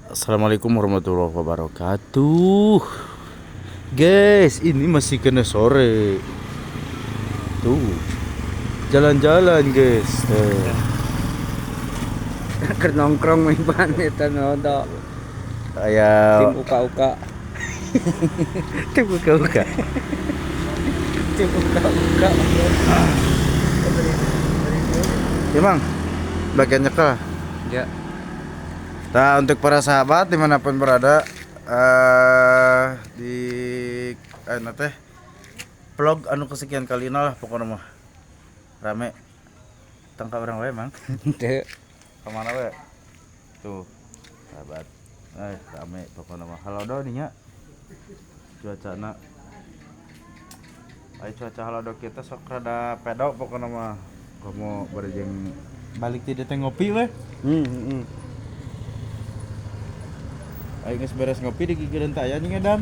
Assalamualaikum warahmatullahi wabarakatuh. Guys, ini masih kena sore. Tuh. Jalan-jalan, guys. Tuh. Keur nongkrong mah pan eta nu Aya tim uka-uka. Tim uka-uka. Tim uka-uka. Ya, Bang. Bagian nyekel. Ya. Nah, untuk para sahabat dimanapun berada, di teh vlog anu kesekian kali lah pokoknya mah rame tangkap orang wae mang. Teu. Kemana wae tuh sahabat, rame pokoknya mah. Halodo nih nya cuacana, ayo cuaca halodo kita sok rada pedo pokoknya mah. Kamu berjeng balik tidak teh ngopi weh. Ayo geus beres ngopi digigireun teh aya nya edan.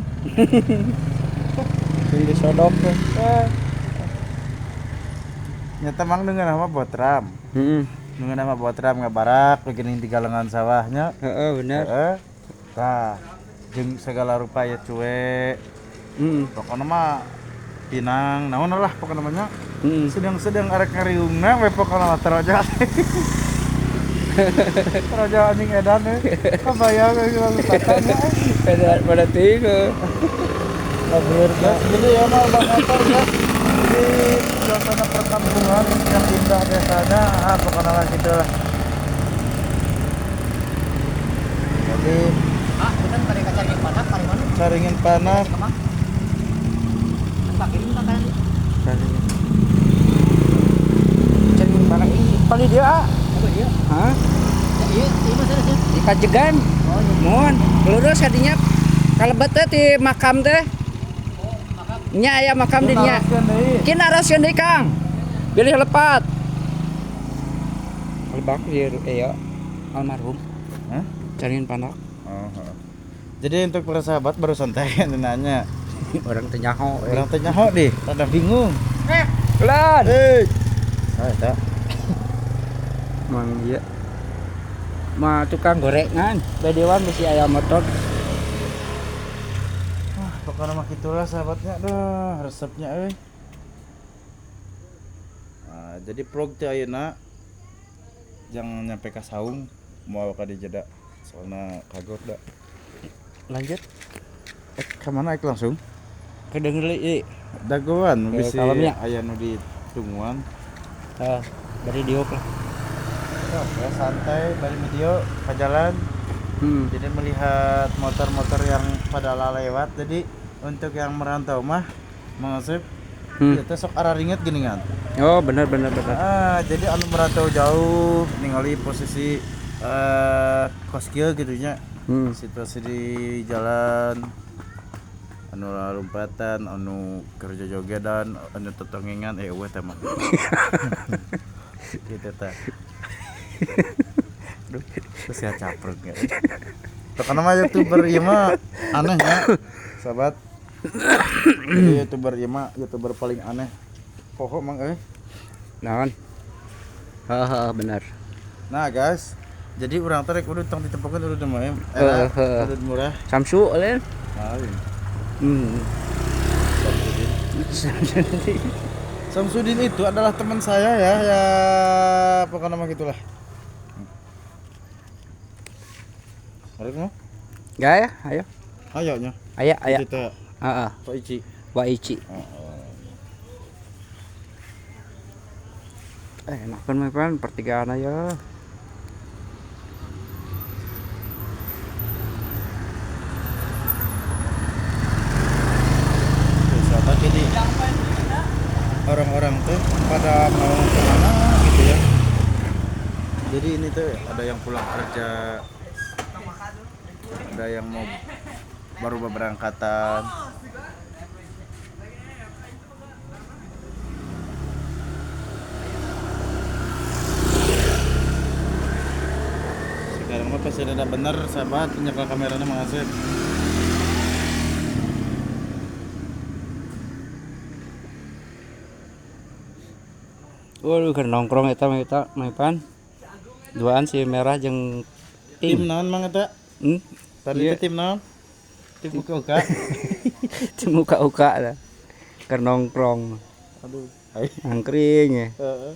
Jadi sodok teh. Nyata mang dengan nama botram. Heeh. Dengan nama botram ngabarak begini di galengan sawahnya. Heeh, bener. Heeh. Tah, jeung segala rupa ya cuek. Heeh. Pokona mah pinang naon lah pokona mah nya. Heeh. Sedang-sedang arek ngariungna we pokona mah teroja. Raja anjing edan eh. Kebayang euy lompatan ya. Pada tiga. Ngobrol guys, jadi ya mah bang motor guys. Di suasana perkampungan yang indah desanya, pokoknya lah gitu lah. Jadi bener pada caringin panak, pada mana? Caringin panak. Caringin panak ini paling dia. Apa dia? Hah? Iya, iya mas ada sih. Di Kajegan. Oh, iya. Mohon, lurus hadinya kalebet teh di makam teh. Oh, makam. Nya aya makam di nya. Kin naraskeun deui Kang. Bilih lepat. Lebak di ya almarhum. Hah? Caringin panak. Oh, oh. Jadi untuk para sahabat baru santai nanya. Orang teh nyaho. Orang teh nyaho deh, rada bingung. Kelan. Hei. Ah, eta. Mang ieu. Ma tukang gorengan, bedewan bisi aya motor. Wah, pokoknya mah gitulah sahabatnya, duh, resepnya euy. Nah, jadi vlog teh ayeuna jangan nyampe ka saung, moal ka dijeda. Soalna kagok da. Lanjut. Ka mana ek langsung? Ke deungeun ieu. Dagoan bisi aya nu ditungguan. Heeh, bari diuk lah. Ya, santai bari video ke jalan. Jadi melihat motor-motor yang pada lewat. Jadi untuk yang merantau mah mengasep itu sok arah ringet gini kan. Oh, benar. Ah, jadi anu merantau jauh ningali posisi kos kieu gitu nya. Situasi di jalan anu lompatan, anu kerja jogedan, anu tetongengan eueuh teh mah. Gitu teh. Aduh, terus ya capruk ya. Karena mah YouTuber ieu mah aneh ya, sahabat. Jadi YouTuber ieu mah YouTuber paling aneh. Poho mang euy. Naon? Heeh, benar. Nah, guys. Jadi urang teh rek udud tong ditepokeun udud mah. Heeh. Udud murah. Samsu euy. Lain. Samsudin. Samsudin itu adalah teman saya ya, ya pokoknya mah gitulah. Arek mau? Enggak ya, ayo. Ayo nya. Ayo, ayo. Kita. Heeh. Pak Ici. Pak Ici. Heeh. Enakan mah pan pertigaan aja. Sahabat, jadi orang-orang tuh pada mau kemana gitu ya. Jadi ini tuh ada yang pulang kerja, ada yang mau baru berangkatan. Sekarang mah pasti ada bener sahabat, nyekel kameranya mengasih. Waduh, keur nongkrong eta mah eta mah pan. Duaan si merah jeung tim naon mang eta? Tadi Iya. tim naon? Tim uka-uka. Tim uka-uka lah. Keur nongkrong. Aduh. Angkring ya. Heeh.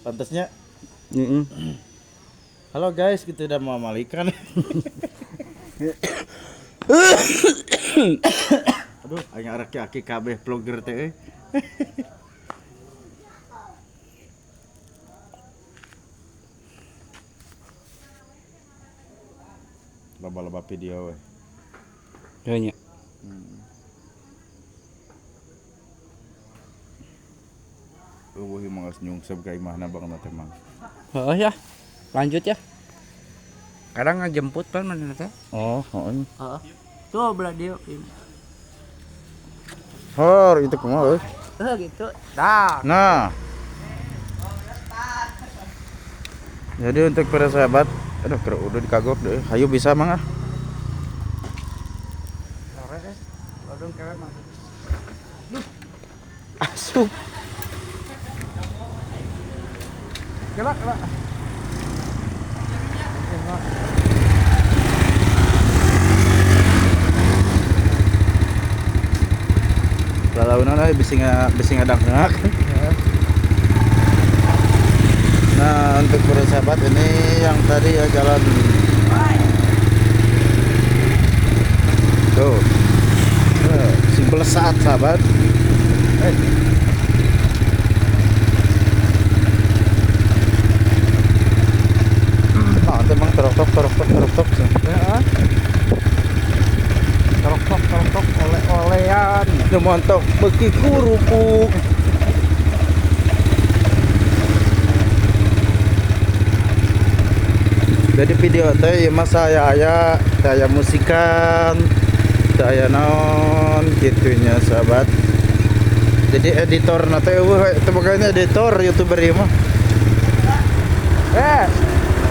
Pantasnya. Heeh. Halo guys, kita udah mau malikan. Aduh, aing arek aki kabeh vlogger teh euy. Loba-loba video we. Heuh nya. Eueuh mah geus nyungsep ka imahna bang teh mang. Heeh ya. Lanjut ya. Kadang ngejemput pan mana teh? Oh, heeh. Heeh. Tuh belah dia. Hor, itu kumaha euy? Heuh gitu. Dah. Nah. Jadi untuk para sahabat, aduh keur udah dikagok deh. Hayu bisa mang ah. Asup. Kelak, kelak. Lalaunan euy bisi ngadangak. Nah, untuk para sahabat ini yang tadi ya jalan. Tuh. Simpel saat sahabat. Nah, itu emang terok-tok. Heeh. Terok-tok oleh-olean. Nu montok beuki kurupuk. Jadi video teh ieu mah saya aya, teh aya musikan, teh aya naon kitunya sahabat. Jadi editor na teh eueuh teh bogana editor YouTuber ieu mah.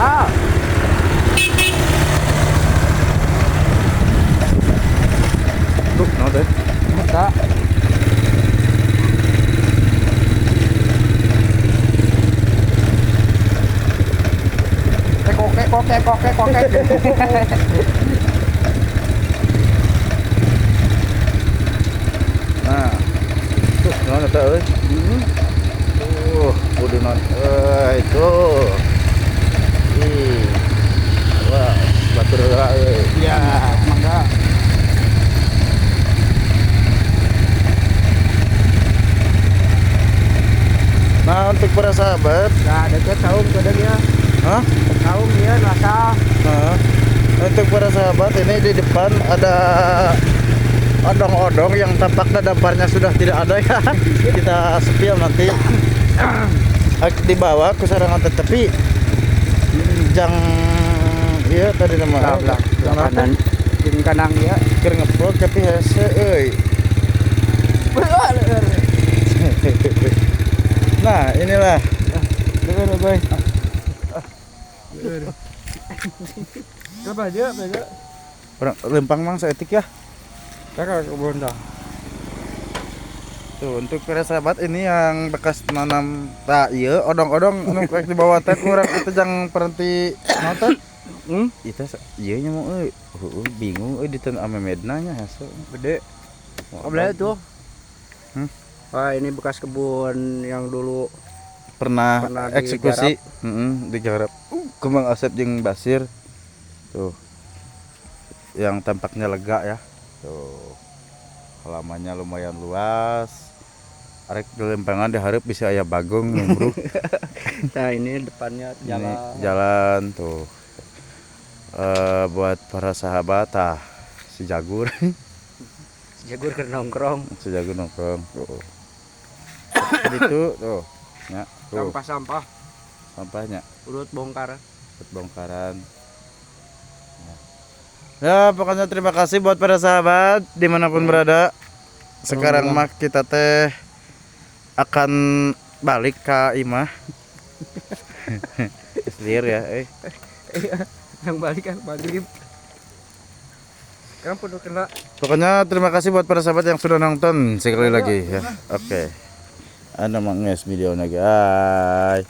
Ah. Tuh, naon teh? Eta. Koke. Nah. Tuh, naon eta euy? Tuh, kudu naon euy tuh. Ih. Wah, batur heula euy. Ya, mangga. Nah, untuk para sahabat, nah, deket saung kudu ya. Hah? Saung ieu rasa. Nah, untuk para sahabat ini di depan ada odong-odong yang tampaknya damparnya sudah tidak ada ya. Kita spill nanti. Dibawa ke sarangan tetapi jang iya tadi nama belah kanan. Jeung kanang ya. Keur ngevlog tapi hese euy. Nah, inilah. Boy. Coba aja, beda. Lempang mang saeutik ya. Kakak kebun dah. Tuh, untuk para sahabat ini yang bekas nanam tak ieu odong-odong anu rek dibawa teh kurang itu jang berhenti nonton. Itu ieu nya mau euy. Heueuh bingung euy diteun ame medna nya hese. Gede. Kabelah tuh. Wah, ini bekas kebun yang dulu pernah eksekusi, digarap. Kembang Asep jeung Basir. Tuh. Yang tampaknya lega ya. Tuh. Halamannya lumayan luas. Arek di lempangan diharap bisa aya bagong numbruk. Nah, ini depannya jalan. Ini jalan tuh. Buat para sahabat ah si Jagur. Si Jagur keur nongkrong. Si Jagur nongkrong. Tuh. Itu tuh. Ya, tuh. Sampah-sampah. Sampahnya. Urut bongkar. Urut bongkaran. Ya, pokoknya terima kasih buat para sahabat dimanapun berada. Sekarang mah kita teh akan balik ke imah. Selir ya, Yang balik kan maghrib. Sekarang perlu kena. Pokoknya terima kasih buat para sahabat yang sudah nonton sekali lagi ya. Oke. Anda menges videonya guys.